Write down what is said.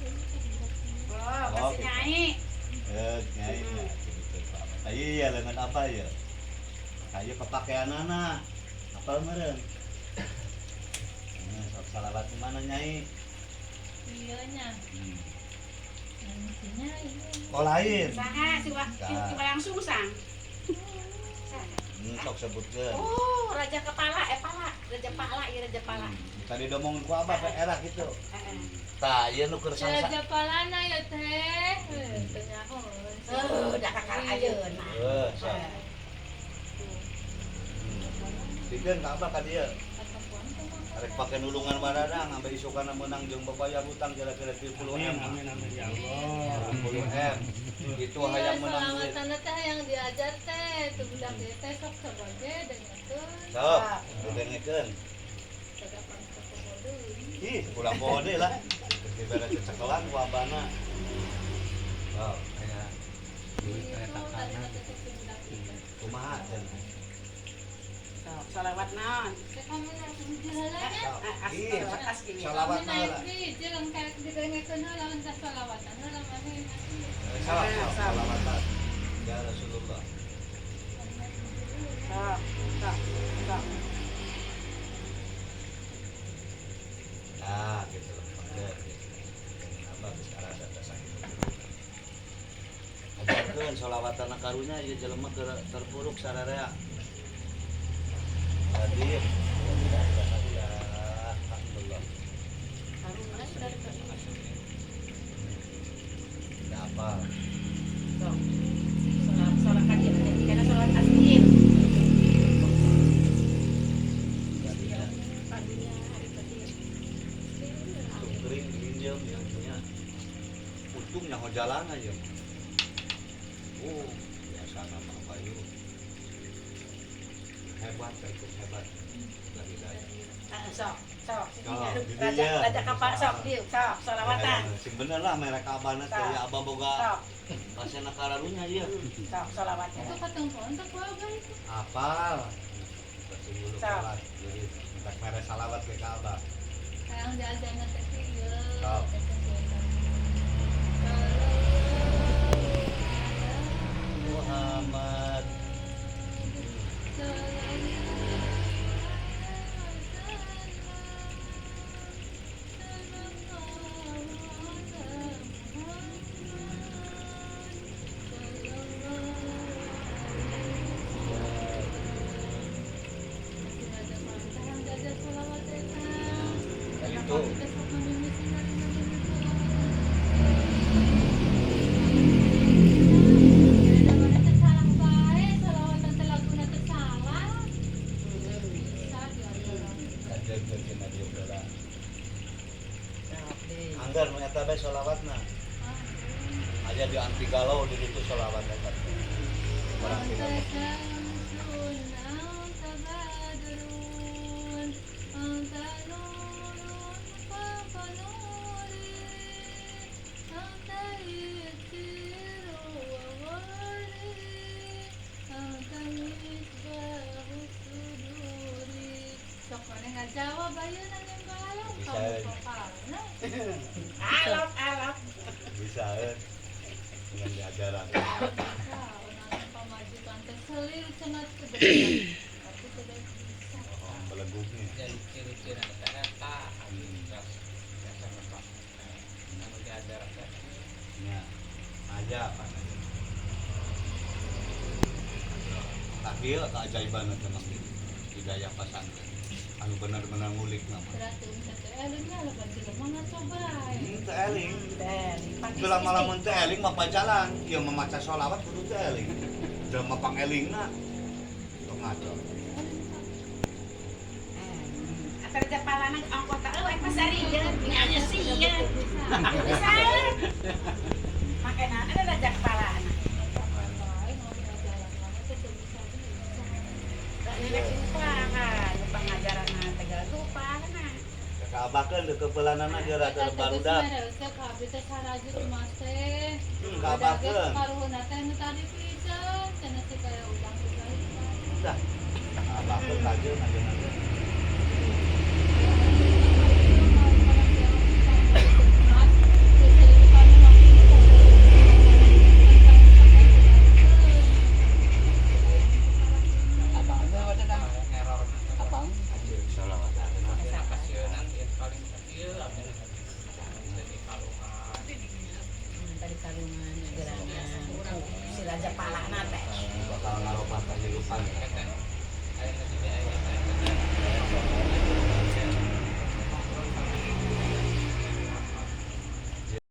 Oh, Oh, kasih gitu. Nyai. Eh, nyai ya, gitu Pak. Iya, lengan apa ya? Kayak pemakaian anak. Apa meureun? Nah, sok salawat mana nyai? Iya nya. Hmm. Nya iya. Oh lain. Saha si wah si Saha. si Walangsungsang. Saha. Sok sebutkeun. Oh, Raja Kepala, eh pala, Raja Pala, iya Raja Pala. Tadi domong ku abah ke era gitu. Heeh. Tah, ieu nu keur sangsa. Raja Palana ya teh. Teu nyaho. Eh, dah kakak ayeuna. Eh, sok. Dikeun ka abah ka dieu. Arek pake nulungan baradang ambe isukana meunang jeung babayar hutang kira-kira 30 Amin, M. amin, amin ya Allah. 30 M. Itu hayang menang duit. Solawatan teh yang diajar teh, tuh budak ieu teh sok sebagai dengekeun. Sok, didengekeun. Sadapan ketemu deui. Ih, ulah poho deui lah. Geus dibere cecekelan ku abana. Oh, Kayak duit kayak Itu tadi takaran. mah teh si budak ieu teh. Kumaha cenah? Sok, salawat naon? Teh kamu naik hiji heula nya. Ah, as, Ih, salawat as gini. salawat Kamu naik heula. hiji lengkap didengekeun heula entah solawatan heula maneh. Eh, Salah, Ah, sok, sok. salawatan. Ya Rasulullah. Sok, sok, sok. Nah, gitu lah. Oke, gitu. Abah geus karasa teh sakitu. Ajarkeun solawatan karunya ieu jelema keur terpuruk sararea. Tadi ya, alhamdulillah. Karunya sudah dekat. Tidak apa. Sok. Salawat salawat ka dieu teh kana salawat askin. Jadinya Padunya hari tadi. untung kering diinjem yang punya. Untung nyaho jalan aja. Oh, biasa nama apa yuk. Hebat, ikut hebat. Lagi daya. Ah, sok, sok. Sini Oh, gitu Raja ya. Raja Kapal sok dieu, sok salawatan. Ya, sing bener lah merek abana teh ya abah boga Sok, pasena kararunya ieu. sok salawatnya. Itu katempoan teh ku abah itu. Apal. Pasti dulu Sok. sholat. Jadi minta mere salawat ke Ka'bah. Hayang diajarna teh ieu. Sok. Teh teh teh. Muhammad. Itu. Kajeun cenah dieu heula. Sok deui. Anggar nu eta bae solawatna. Aya di anti galau di ditu solawat eta. Orang Anta tidak. syamsun, anta badrun, anta nurun fawqa nuri, anta iksiru wa wari, anta misbahus suduri. Sok maneh ngajawab ayeuna nembalan Bisa. kamu vokalna. Alok, alok. Bisa dengan diajaran. Bisa, unang pamajikan teh selir cenah teh bener. Tapi tidak bisa. Oh, belegugnya. Jadi ciri-ciri teh eta anu biasa ngepak anu diajar teh. Ya. Aja apa aja. Tak ieu keajaiban eta mah hidayah pasantren. Anu bener-bener ngulik nama. Berarti teh elingnya lebat jelema ngacoba. Teu eling. Teh, Itulah malah mun teu eling mah pacaran. Ieu memaca sholawat kudu teu eling. Jelema pangelingna. Tong ngaco. Atau Raja Palana ongkos tak eueuh pasarieun, nya sieun. Bisa. Makana ada Raja Palana. Nenek lupa kan, lupa ngajaran tegal lupa kan. Kaabakeun deuk keupelanana ge rada barudak. Kaabakeun. Dah. Kaabakeun kajeun ajeun-ajeun. Pertarungan gerangan ku si Raja Palana teh. Bakal ngarobah kehidupan. Eta aya nu di aya eta.